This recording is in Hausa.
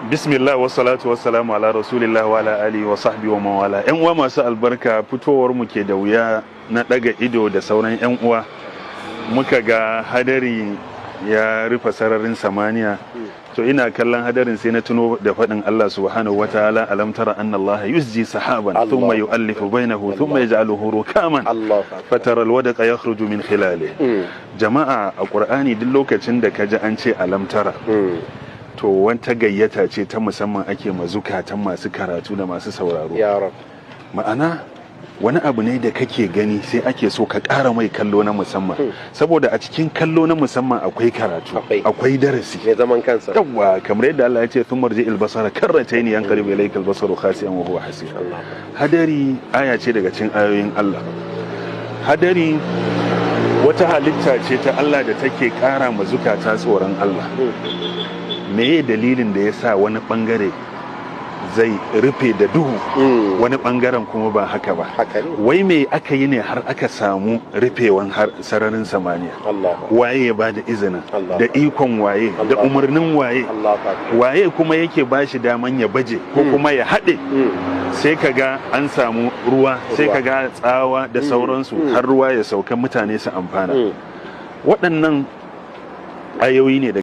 Bismillah wa salatu wa salamu ala rasulillah wa ala alihi wa sahbihi wa man wala. Yan uwa masu albarka, fitowar mu ke da wuya na daga ido da sauran yan uwa, muka ga hadari ya rufe sararin samaniya. To, ina kallon hadarin sai na tuno da faɗin Allah subhanahu wa ta'ala: "Alam tara anna Allah yuzji sahaban thumma yu'allifu bainahu thumma yaj'aluhu rukaman fatara alwadqa yakhruju min khilalihi." Jama'a, a Qur'ani duk lokacin da kaji an ce "alam tara", to wata gayyata ce ta musamman ake ma zukatan masu karatu da masu sauraro. Ya rab. Ma'ana, wani abu ne da kake gani sai ake so ka ƙara mai kallo na musamman, saboda a cikin kallo na musamman akwai karatu, akwai darasi mai zaman kansa. Yawwa, kamar yadda Allah ya ce: "Thumma rji'il basara karratayn yanqalibu ilayka al-basaru khasi'an wa huwa hasir." Hadari aya ce daga cikin ayoyin Allah. Hadari wata halitta ce ta Allah da take ƙara ma zukata tsoron Allah. Meye dalilin da ya sa wani bangare zai rufe da duhu, wani bangaren kuma ba haka ba? Wai me aka yi ne har aka samu rufewan har sararin samaniya? Waye ya bada izinin? Da ikon waye? Da umarnin waye? Waye kuma yake ba shi daman ya baje ko kuma ya haɗe, sai ka ga an samu ruwa, sai ka ga tsawa da sauransu, har ruwa ya sauka, mutane su amfana? Waɗannan ayoyi ne da